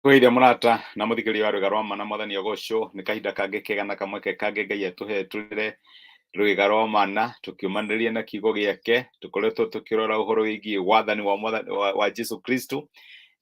Kũgeithia mũrata na mũthikĩrĩria wa rwĩga rwa ma na mwathani ogocwo nĩ kahinda kangĩ kega na kamweke kangĩ Ngai atũhe tũrĩre rwĩga rwa mana tũkĩũmanĩrĩria na kiugo gĩake. Tũkoretwo tũkĩrora ũhoro wĩgiĩ wathani wa mwathani wa Jesu Kristo.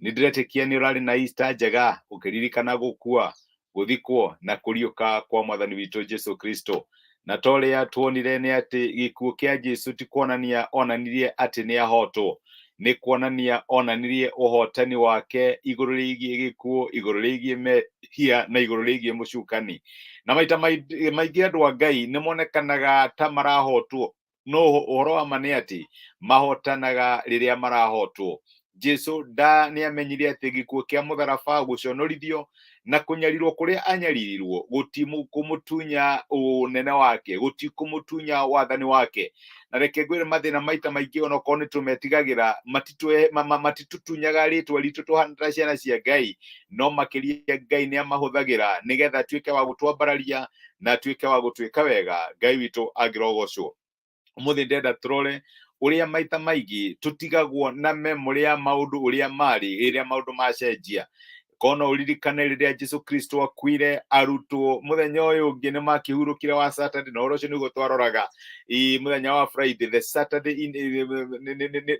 Nĩ ndĩretĩkia nĩ ũrarĩ na Easter njega ũkĩririkana gũkua, gũthikwo na kũriũka kwa mwathani witũ Jesu Kristo. Na ta ũrĩa tuonire nĩ atĩ gĩkuũ kĩa Jesu ti kuonania onanirie atĩ nĩ ahotwo, nĩ kuonania onanirie ũhotani wake igũrũ rĩgiĩ gĩkuũ, igũrũ rĩgiĩ mehia na igũrũ rĩgiĩ mũcukani. Na maita maingĩ andũ a Ngai nĩ monekanaga ta marahotwo, no ũhoro wa ma nĩ atĩ mahotanaga rĩrĩa marahotwo. Jesu nda nĩ amenyire atĩ gĩkuũ kĩa mũtharaba, gũconorithio na kũnyarirwo kũrĩa anyaririrwo gũtikũmũtunya ũnene wake, gũtikũmũtunya wathani wake. Na reke ngwĩre, mathĩna maita maingĩ onokorwo nĩ tũmetigagĩra, matitũtunyaga rĩtwa ritũ tũhana ta ciana cia Ngai, no makĩria Ngai nĩ amahũthagĩra nĩgetha atuĩke wa gũtwambararia na atuĩke wa gũtuĩka wega. Ngai witũ angĩrogocwo. Ũmũthĩ ndĩrenda tũrore ũrĩa maita maingĩ tũtigagwo na memory ya maũndũ ũrĩa marĩ rĩrĩa maũndũ macenjia. Kono ũririkane rĩrĩa Jesu Kristo akuire, arutwo mũthenya ũyũ ũngĩ nĩ makĩhurũkire wa Saturday, na ũhoro ũcio nĩguo twaroraga i mũthenya wa Friday, the Saturday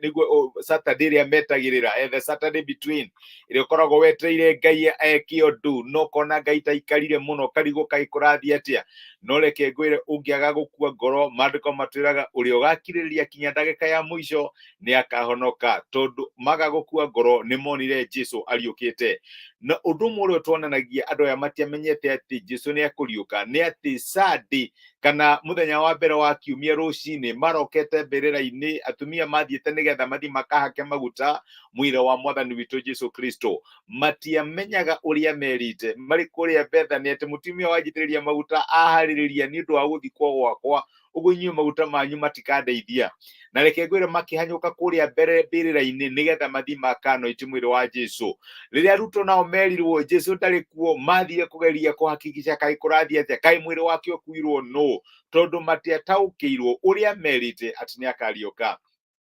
nĩguo Saturday ĩrĩa metagĩrĩra, the Saturday between ĩrĩa ũkoragwo wetereire Ngai eke ũndũ, no kona Ngai taikarire mũno karigwo kaĩ kũrathiĩ atĩa. No reke ngwĩre, ũngĩaga gũkua ngoro, maandĩko matwĩraga ũrĩa ũgakirĩrĩria kinya ndagĩka ya mũico nĩ akahonoka. Tondũ maga gũkua ngoro, nĩ monire Jesu ariũkĩte. Na ũndũ ũmwe ũrĩa tuonanagia andũ aya matiamenyete atĩ Jesu nĩ akũriũka nĩ atĩ Sunday kana mũthenya wa mbere wa kiumia rũcinĩ marokete mbĩrĩra-inĩ, atumia mathiĩte nĩgetha mathiĩ makahake maguta mwĩrĩ wa mwathani witũ Jesu Kristo. Matiamenyaga ũrĩa merite marĩ kũrĩa Bethany atĩ mũtumia wanjitĩrĩria maguta aharĩrĩria nĩ ũndũ wa gũthikwo gwakwa, ũguo inyuĩ maguta manyu matikandeithia. Na reke ngwĩre, makĩhanyũka kũrĩa mbere mbĩrĩra-inĩ nĩgetha mathiĩ makanoiti mwĩrĩ wa Jesu. Rĩrĩa arutwo nao merirwo Jesu ndarĩ kuo, mathire kũgeria kũhakikisha kaĩ kũrathiĩ atĩa, kaĩ mwĩrĩ wake ũkuirwo nũ, tondũ matiataũkĩirwo ũrĩa merĩte atĩ nĩ akariũka.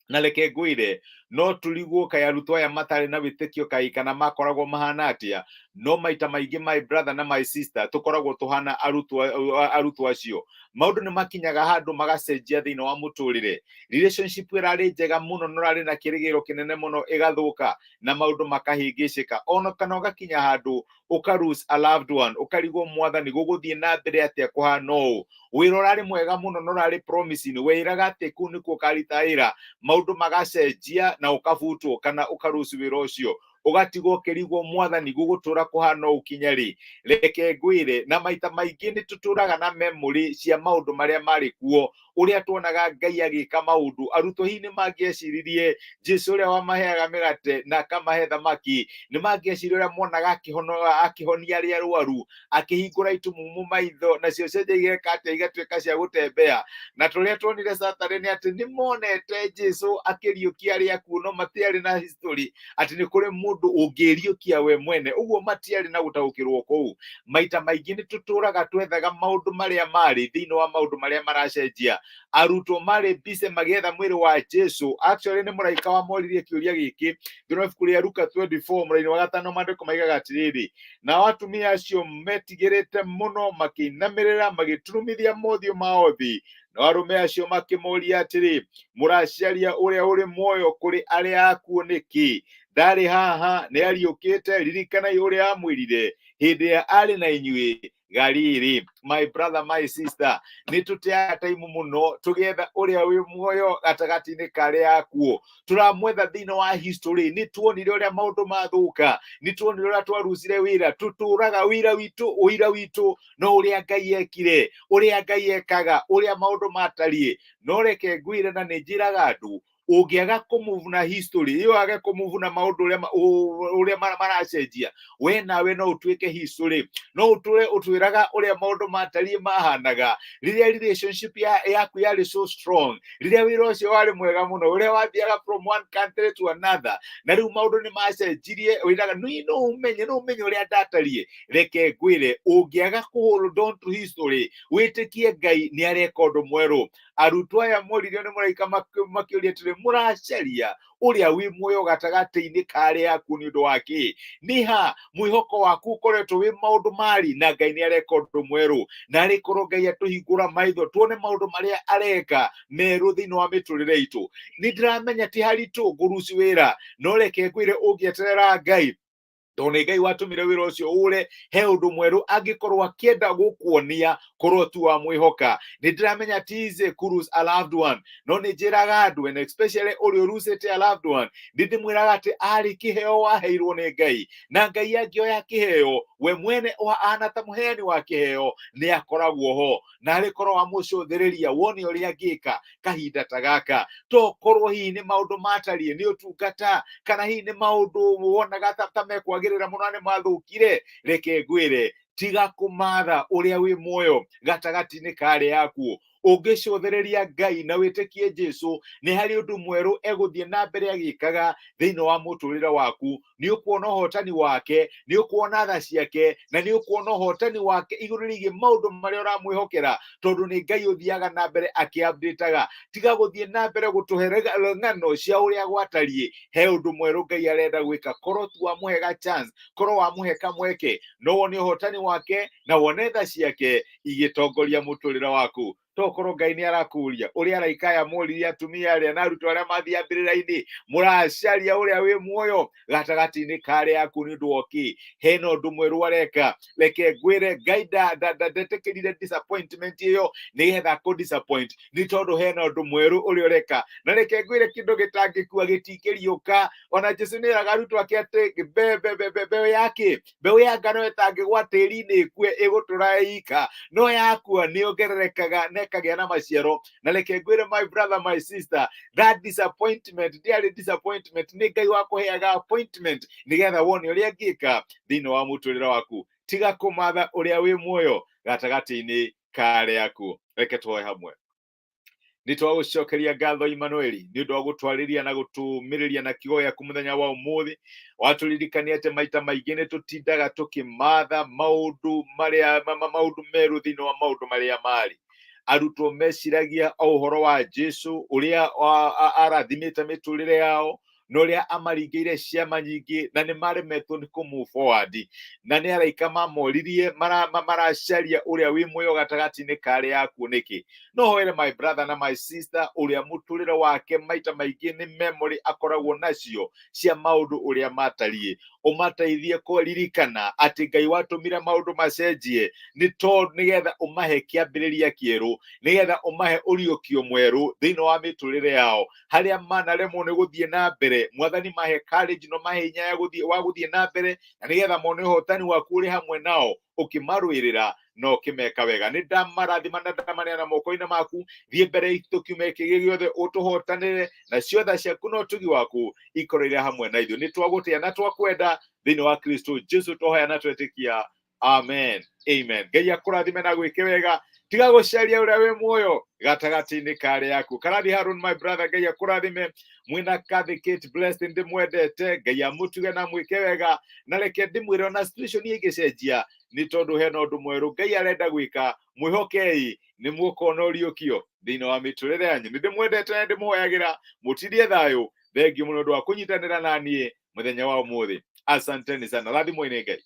Na reke ngwĩre, no tũrigwo kaĩ arutwo aya matarĩ na wĩtĩkio kaĩ kana makoragwo mahana atĩa. No maita maingĩ, my brother na my sister, tũkoragwo tũhana arutwo acio. Maũndũ nĩ makinyaga handũ magacenjia thĩinĩ wa mũtũrĩre. Relationship ĩrarĩ njega mũno na ũrarĩ na kĩrĩgĩrĩro kĩnene mũno ĩgathũka na maũndũ makahĩngĩcĩka, ona kana ũgakinya handũ ũka lose a loved one, ũkarigwo mwathani gũgũthiĩ na mbere atĩa kũhana ũũ. Wĩra ũrarĩ mwega mũno na ũrarĩ promising, wĩraga atĩ kũu nĩkuo ũkaruta wĩra, maũndũ magacenjia na ũkabutwo kana ũkaruci wĩra ũcio, ũgatigwo ũkĩrigwo mwathani gũgũtũra kũhana ũũ kinya rĩ. Reke ngwĩre, na maita maingĩ nĩ tũtũraga na memory cia maũndũ marĩa marĩ kuo, ũrĩa tuonaga Ngai agĩka maũndũ. Arutwo hihi nĩ mangĩeciririe Jesu ũrĩa wamaheaga mĩgate na akamahe thamaki, nĩ mangĩeciririe ũrĩa monaga akĩhonia arĩa arwaru, akĩhingũra itumumu maitho, nacio cionje igeka atĩa, igatuĩka cia gũtembea. Na tũrĩa tuonire Saturday nĩ atĩ nĩ monete Jesu akĩriũkia arĩa akuũ, no matiarĩ na history atĩ nĩ kũrĩ mũndũ ũngĩriũkia we mwene. Ũguo matiarĩ na gũtaũkĩrwo kũu. Maita maingĩ nĩ tũtũraga twethaga maũndũ marĩa marĩ thĩinĩ wa maũndũ marĩa maracenjia. Arutwo marĩ bice magĩetha mwĩrĩ wa Jesu. Actually nĩ mũraika wamoririe kĩũria gĩkĩ. Thĩinĩ wa ibuku rĩa Luka 24 mũraini wa 5, maandĩko maigaga atĩrĩrĩ, nao atumia acio metigĩrĩte mũno makĩinamĩrĩra magĩturumithia mothiũ mao thĩ, no arũme acio makĩmoria atĩrĩ, mũracaria ũrĩa ũrĩ muoyo kũrĩ arĩa akuũ nĩkĩ? Ndarĩ haha, nĩ ariũkĩte. Ririkanai ũrĩa amwĩrire hĩndĩ ĩrĩa arĩ na inyuĩ Galili. My brother, my sister, nĩ tũteaga time mũno tũgĩetha ũrĩa wĩ muoyo gatagatĩ-inĩ ka arĩa akuũ. Tũramwetha thĩinĩ wa history. Nĩ tuonire ũrĩa maũndũ mathũka, nĩ tuonire ũrĩa twarucire wĩra. Tũtũraga wĩra witũ, ũira witũ no ũrĩa Ngai ekire, ũrĩa Ngai ekaga, ũrĩa maũndũ matariĩ. No reke ngwĩre, na nĩ njĩraga andũ, ũngĩaga kũmove na history ĩyo, age kũmove na maũndũ ũrĩa maracenjia, we nawe no ũtuĩke history. No ũtũre ũtwĩraga ũrĩa maũndũ matariĩ mahanaga rĩrĩa relationship yaku yarĩ so strong, rĩrĩa wĩra ũcio warĩ mwega mũno, ũrĩa wathiaga from one country to another. Na rĩu maũndũ nĩ macenjirie, wĩraga no ũmenye, no ũmenye ũrĩa ndatariĩ. Reke ngwĩre, ũngĩaga kũ hold on to history, wĩtĩkie Ngai nĩ areka ũndũ mwerũ. Arutwo aya moririo nĩ mũraika makĩũria atĩrĩ, mũracaria ũrĩa wĩ muoyo gatagatĩ-inĩ ka arĩa akuũ nĩ ũndũ wa kĩ? Nĩ ha mwĩhoko waku ũkoretwo wĩ maũndũ marĩ, na Ngai nĩ areka ũndũ mwerũ. Na arĩ korwo Ngai atũhingũra maitho tuone maũndũ marĩa areka merũ thĩinĩ wa mĩtũrĩre itũ. Nĩ ndĩramenya ti haritũ ngũruci wĩra, no reke ngwĩre, ũngĩeterera Ngai, tondũ nĩ Ngai watũmire wĩra ũcio ũre, he ũndũ mwerũ angĩkorwo akĩenda gũkuonia korwo tu wamwĩhoka. Nĩ ndĩramenya ti easy ku lose a loved one, no nĩ njĩraga andũ, and especially ũrĩa ũrucĩte a loved one, nĩ ndĩmwĩraga atĩ arĩ kĩheo waheirwo nĩ Ngai, na Ngai angĩoya kĩheo, we mwene ahana ta mũheani wa kĩheo nĩ akoragwo ho. Na arĩ korwo wamũcũthĩrĩria wone ũrĩa angĩka kahinda ta gaka, tokorwo hihi nĩ maũndũ matariĩ nĩ ũtungata, kana hihi nĩ maũndũ wonaga ta mekwagĩrĩra mũno na nĩ mathũkire. Reke ngwĩre, tiga kũmatha ũrĩa wĩ muoyo gatagatĩ-inĩ ka arĩa akuũ. Ũngĩcũthĩrĩria Ngai na wĩtĩkie Jesu, nĩ harĩ ũndũ mwerũ egũthiĩ na mbere agĩkaga thĩinĩ wa mũtũrĩre waku. Nĩ ũkuona ũhotani wake, nĩ ũkuona tha ciake, na nĩ ũkuona ũhotani wake igũrũ rĩgiĩ maũndũ marĩa ũramwĩhokera, tondũ nĩ Ngai ũthiaga na mbere akĩupdataga. Tiga gũthiĩ na mbere gũtũhe ng'ano cia ũrĩa gwatariĩ. He ũndũ mwerũ Ngai arenda gwĩka. Korwo tu wamũhe ga chance, korwo wamũhe kamweke, no wone ũhotani wake na wone tha ciake igĩtongoria mũtũrĩre waku. Tokorwo Ngai nĩ arakũria ũrĩa araika aya moririe atumia arĩa na arutwo arĩa mathiĩ mbĩrĩra-inĩ, mũracaria ũrĩa wĩ muoyo gatagatĩ-inĩ ka arĩa akuũ nĩ ũndũ wa kĩ? Hena ũndũ mwerũ areka. Reke ngwĩre, Ngai ndetĩkĩrire disappointment ĩyo nĩgetha akũ disappoint, nĩ tondũ hena ũndũ mwerũ ũrĩa ũreka. Na reke ngwĩre, kĩndũ gĩtangĩkua gĩtingĩriũka. Ona Jesu nĩ eraga arutwo ake atĩ mbeũ yake, mbeũ ya ngano ĩtangĩgwa tĩri-inĩ ĩkue, ĩgũtũra ĩika, no yakua nĩ yongererekaga na ĩkagĩa na maciaro. Na reke ngwĩre, my brother, my sister, that disappointment ndĩarĩ disappointment, nĩ Ngai wakũheaga appointment nĩgetha wone ũrĩa angĩka thĩinĩ wa mũtũrĩre waku. Tiga kũmatha ũrĩa wĩ muoyo gatagatĩ-inĩ ka arĩa akuũ. Reke tũhoe hamwe. Nĩ twagũcokeria ngatho, Imanueli, nĩ ũndũ wa gũtwarĩria na gũtũmĩrĩria na kiugo gĩaku mũthenya wa ũmũthĩ. Watũririkania atĩ maita maingĩ nĩ tũtindaga tũkĩmatha maũndũ marĩa maũndũ merũ thĩinĩ wa maũndũ marĩa marĩ. Arutwo meciragia o ũhoro wa Jesu ũrĩa arathimĩte mĩtũrĩre yao na ũrĩa amaringĩire ciama nyingĩ, na nĩ maremetwo nĩ kũ move forward. Na nĩ araika mamoririe maracaria ũrĩa wĩ muoyo gatagatĩ-inĩ ka arĩa akuũ nĩkĩ. No hoere my brother na my sister ũrĩa mũtũrĩre wake maita maingĩ nĩ memory akoragwo nacio cia maũndũ ũrĩa matariĩ. Ũmateithie kũririkana atĩ Ngai watũmire maũndũ macenjie nĩ tondũ nĩgetha ũmahe kĩambĩrĩria kĩerũ, nĩgetha ũmahe ũriũkio mwerũ thĩinĩ wa mĩtũrĩre yao harĩa manaremwo nĩ gũthiĩ na mbere. Mwathani, mahe courage no mahe hinya ya gũthiĩ wa gũthiĩ na mbere, na nĩgetha mone ũhotani waku ũrĩ hamwe nao ũkĩmarũĩrĩra na ũkĩmeka wega. Nĩ ndamarathima na ndamaneana moko-inĩ maku. Thiĩ mbere itũ kiumia gĩkĩ gĩothe, ũtũhotanĩre, na ciotha ciaku na ũtugi waku ikorwo irĩ hamwe na ithuĩ. Nĩ twagũtĩa na twakwenda thĩinĩ wa Kristo Jesu twahoya na twetĩkia, amen, amen. Ngai akũrathime na gwĩke wega. Tiga gũcaria ũrĩa wĩ muoyo gatagatĩ-inĩ ka arĩa aku. Karathi Harun, my brother, Ngai akũrathime mwĩna Kathy Kate Blessed, ndĩmwendete. Ngai amũtuge na mwĩke wega. Na reke ndĩmwĩre, ona situation ĩngĩcenjia, nĩ tondũ hena ũndũ mwerũ Ngai arenda gwĩka. Mwĩhokei, nĩ mũkona ũriũkio thĩinĩ wa mĩtũrĩre yanyu. Nĩ ndĩmwendete na ndĩmũhoyagĩra mũtindie thayũ. Thengiũ mũno ũndũ wa kũnyitanĩra na niĩ mũthenya wa ũmũthĩ. Asanteni sana, rathimwo nĩ Ngai.